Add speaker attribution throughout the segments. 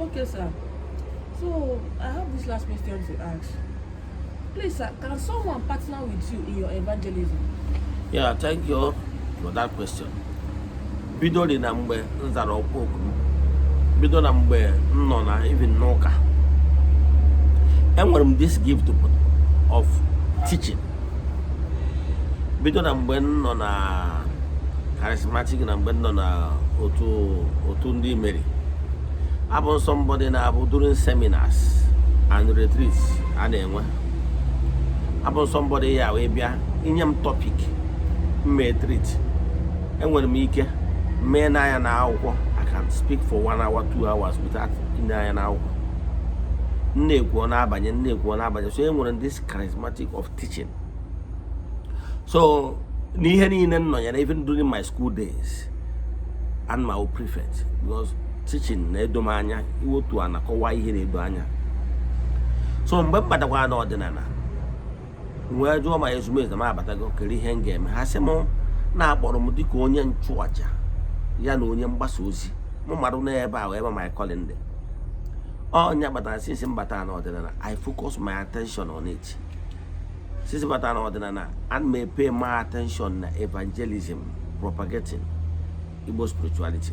Speaker 1: Okay, sir. So I have this last question to ask. Please, sir, can someone partner with you in your evangelism?
Speaker 2: Yeah, thank you for that question. Bido dị na mgbe m zara ọkpọ oku m, bido na mgbe m nọ na even n'ụka, enwere m this gift of teaching. Bido na mgbe m nọ na charismatic, na mgbe m nọ na otu ndị meri, abụ somebody na-abụ during seminars and retreats a na-enwe, abụ somebody ya wee bịa inye m topic mmee treat, enwere m ike mee n'anya na akwụkwọ. I can speak for one hour, 2 hours without ine anya na akwụkwọ. M na-ekwu, ọ na-abanye, m na-ekwu, ọ na-abanye. So enwere m this charismatic of teaching. So n'ihe niile m nọnyere, even during my school days and my prefect, because teaching na-edo m anya, iwotu a na-akọwa ihe na-edo anya. So mgbe m batakwara n'ọdịnala, wee jụọ ma ezumezu na m abatago, kere ihe m ga-eme. Ha sị m na-akpọrọ m dịka onye nchụaja ya na onye mgbasa ozi. Mụ marụ n'ebe a ebe my calling dị. Ọnya kpatara since m batara n'ọdịnala, I focus my attention on it. Since m batara n'ọdịnala, ana m pay my attention na evangelism, propagating Igbo spirituality,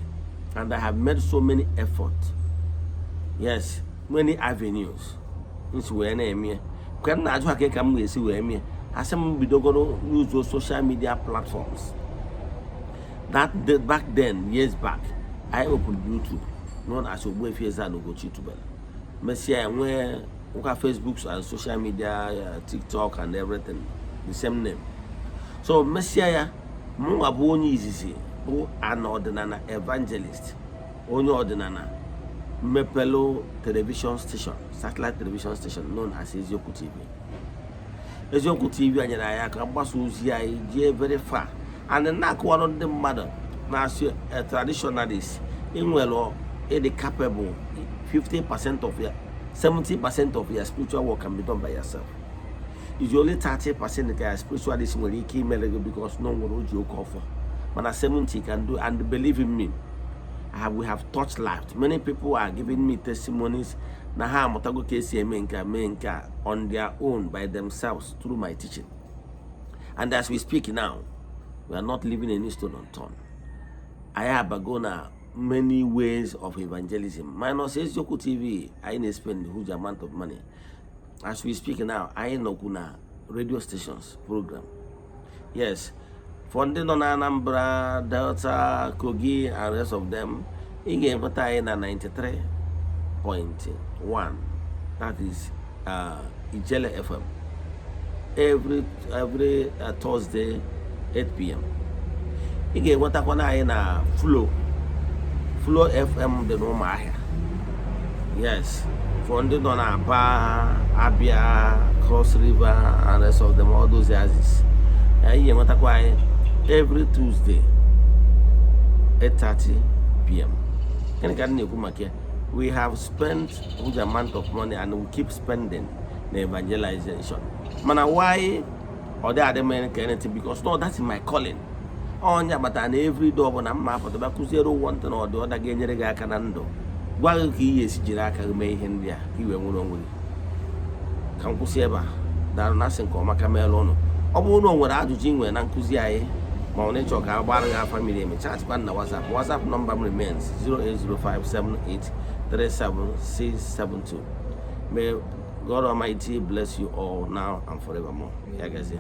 Speaker 2: and I have made so many efforts, yes, many avenues nsi wee na-eme ya. Ka m na-ajụ ha ka m ga-esi wee mie, ha sị m bidogoro use social media platforms. That day, back then, years back, I opened YouTube known as Ogbuefi Eze-Ana Ugochi Tubelu. Mesịa nwee nwoke Facebook and social media, TikTok and everything, the same name. So mesịa ya, mụnwa bụ onye izizi bụ an ọdịnala evangelist, onye ọdịnala mmepelu television station, satellite television station known as Eziokwu TV. Eziokwu TV a nyere anyị aka mgbasa ozi anyị jee very far and na-akụwarụ ndị mmadụ na-asị traditionalist ịnwere ịdị capable. 50% of your, 70% of your spiritual work can be done by yourself. Is only 30% ka ya spiritualist nwere ike imere gị, because no nwere oji oke ọfọ, mana 70 can do. And believe in me, we have touched lives. Many people are giving me testimonies na ha amụtago ka esi eme nke a, mee nke a on their own, by themselves, through my teaching. And as we speak now, we are not leaving any stone unturned. Anyị abago na many ways of evangelism minus Eziokwu TV. Anyị na-spend huge amount of money. As we speak now, anyị nọkwu na radio stations program. Yes, for ndị nọ na Anambra, Delta, Kogi and rest of them, ị ga-enweta anyị na 93.1, that is Ijele FM, every Thursday 8 p.m. Ị ga-enwetakwana anyị na Flow FM dị n'Ụmụahịa. Yes, for ndị nọ na Aba, Abia, Cross River and rest of them, all those axis, anyị ga-enwetakwa anyị every Tuesday 8:30 p.m. Gịnị ka m na-ekwu maka ya? We have spent huge amount of money and we keep spending na evangelization. Mana why ọ dị adị m ka anything? Because no, that's my calling. Onye kpatara na every day ọbụla mma apụta bịa kụziere ụgwọ ntị na ọdị ọda ga-enyere gị aka na ndụ, gwa gị ka ị ga-esi jiri aka gị mee ihe ndị a ka i wee nwere onwe gị. Ka m kwụsị ebe a. Daalụ na asị nke ọma ka meela ụnụ. Ọ bụrụ na o nwere ajụjụ ị nwere na nkụzi anyị, ma ọ na ịchọ ka a gbara gị afa miri emi, chatkwa na WhatsApp. WhatsApp nọmba m remains 08057837672. May God Almighty bless you all now and forevermore. Ya gazie.